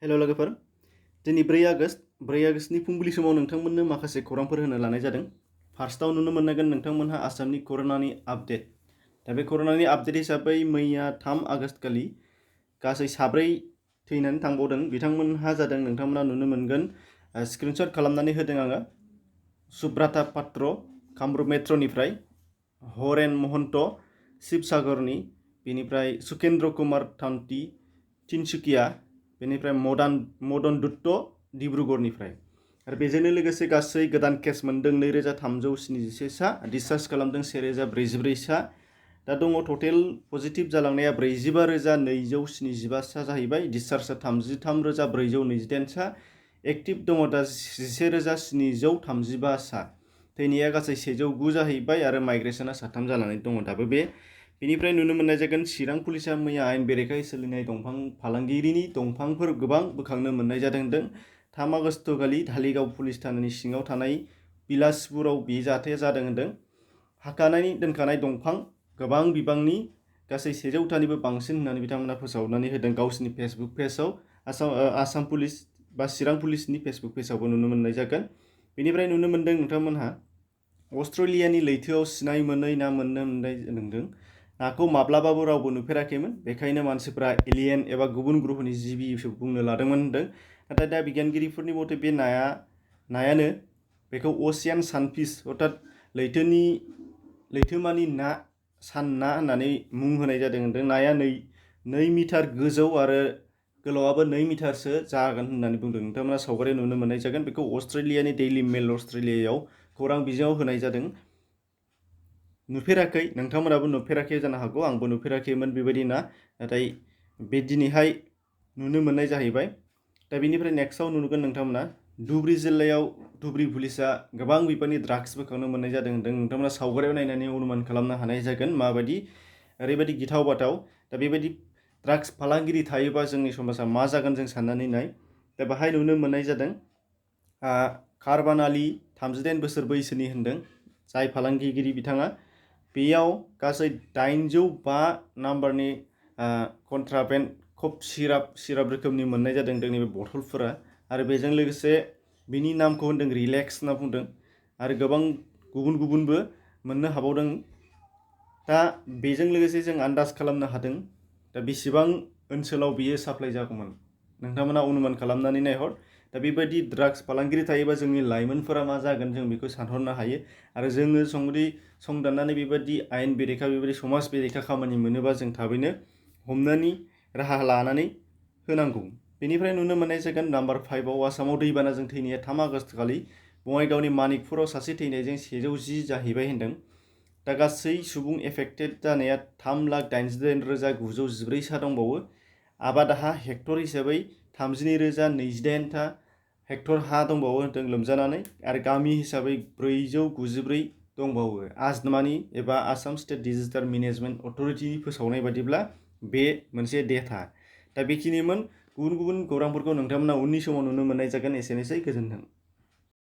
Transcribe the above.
हेल' लोगोफोर, दिनै 4 आगष्टनि फुंबिलि समाव नोंथांमोननो माखासे खौरांफोर होनो लानाय जादों। फार्स्टआव नुनो मोनगोन नोंथांमोनहा आसामनि कर'नानि आपडेट। दा बे कर'नानि आपडेट हिसाबै मैया 3 आगष्ट खालि गासै 4 थैनानै थांबावदों। बिथांमोनहा जादों नोंथांमोना नुनो मोनगोन स्क्रिनशट खालामनानै होदों आङो। सुब्राता पात्र कामरुप मेट्र'निफ्राय, हरेन महन्त शिबसागरनि, बेनिफ्राय सुकेन्द्र कुमार थान्ति तिनसुकिया, बेनिफ्राय मदन दुत्त डिब्रुगड़निफ्राय। आरो बेजोंनो लोगोसे गासै गोदान केस मोनदों 2377 सा, डिसचार्ज खालामदों 1044 सा। दा दङ टटेल पजिटिभ जालांनाया 45,275 सा जाहैबाय, डिसचार्जआ 33,428 सा, एक्टिभ दङ दा 11,735 सा। थैनाया गासै 109 जाहैबाय आरो माइग्रेसना 3 जानानै दङ दाबो बे। बेनिफ्राय नुनो मोननाय जागोन चिरां पुलिसा मैया आयेन बेरेखायै सोलिनाय दंफां फालांगिरिनि दंफांफोर गोबां बोखांनो मोननाय जादों। 3 आगष्ट खालि धालिगाव पुलिस थानानि सिङाव थानाय बिलासपुराव बे जाथाया जादों होनदों। हाखानानै दोनखानाय दंफां गोबां बिबांनि गासै 100थानिबो बांसिन होननानै बिथांमोना फोसावनानै होदों गावसिनि फेसबुक पेजआव। आसाम पुलिस बा चिरां पुलिसनि फेसबुक पेजआवबो नुनो मोननाय जागोन। बेनिफ्राय नुनो मोनदों नोंथांमोनहा अस्ट्रेलियानि लैथोआव सिनाय मोनै ना मोननो मोननाय जादों। नाखौ माब्लाबाबो रावबो नुफेराखैमोन, बेखायनो मानसिफ्रा एलियन एबा गुबुन ग्रहनि जिबिसो बुंनो लादोंमोन होनदों। नाथाय दा बिगियानगिरिफोरनि मथे बे नायानो बेखौ असियान सानफिश अर्थात लैथोमानि ना, सान ना होननानै मुं होनाय जादों होनदों। नाया 2 मिटार गोजौ आरो गोलावाबो 2 मिटारसो जागोन होननानै बुंदों। नोंथांमोना सावगारियाव नुनो मोननाय जागोन। बेखौ अस्ट्रेलियानि डेइलि मेल अस्ट्रेलियायाव खौरां बिजोङाव होनाय जादों। नुफेराखै, नोंथांमोनाबो नुफेराखै जानो हागौ, आंबो नुफेराखैमोन बेबायदि ना, नाथाय बे दिनैहाय नुनो मोननाय जाहैबाय। दा बेनिफ्राय नेक्स्टआव नुगोन नोंथांमोना धुबरी जिल्लायाव धुबरी पुलिसा गोबां बिबांनि ड्राग्स बोखांनो मोननाय जादों होनदों। नोंथांमोना सावगारियाव नायनानै अनुमान खालामनो हानाय जागोन माबायदि, ओरैबायदि गिथाव बाथाव। दा बेबायदि ड्राग्स फालांगिरि थायोबा जोंनि समाजा मा जागोन जों साननानै नाय। दा बाहाय नुनो मोननाय जादों कारबान आली 38 बोसोर बैसोनि होनदों जाय फालांगिगिरि बिथाङा। बेयाव गासै 805 नाम्बारनि कन्ट्राबेन्ड कफ सिराप रोखोमनि मोननाय जादों नैबे बथलफोरा। आरो बेजों लोगोसे बिनि नामखौ होनदों रिलेक्स होनना बुंदों, आरो गोबां गुबुनबो मोननो हाबावदों। दा बेजों लोगोसे जों आन्दाज खालामनो हादों दा बेसेबां ओनसोलाव बियो साप्लाइ जागौमोन। नोंथांमोना अनुमान खालामनानै नायहर। दा बेबायदि ड्राग्स फालांगिरि थायोबा जोंनि लाइमोनफोरा मा जागोन जों बेखौ सानहरनो हायो। आरो जोङो संदाननानै बेबायदि आयेन बेरेखा बेबायदि समाज बेरेखा खामानि मोनोबा जों थाबैनो हमनायनि राहा लानानै होनांगौ। बेनिफ्राय नुनो मोननाय जागोन नाम्बार 5आव आसामाव दैबानाजों थैनाया 3 आगष्ट खालि बङाइगावनि मानिकपुराव सासे थैनायजों 110 जाहैबाय होनदों। दा गासै सुबुं एफेक्टेड जानाया 3,88,914 सा दंबावो। आबाद हा हेक्टर हिसाबै 32,028 हेक्टर हा दंबावो होनदों लोमजानानै, आरो गामि हिसाबै 494 दंबावो। आजमानि एबा आसाम स्टेट डिजास्टार मेनेजमेन्ट अथ'रिटिनि फोसावनाय बादिब्ला बे मोनसे डेटा। दा बेखिनिमोन। गुबुन खौरांफोरखौ नोंथांमोना उननि समाव नुनो मोननाय जागोन। एसेनोसै, गोजोन्थों।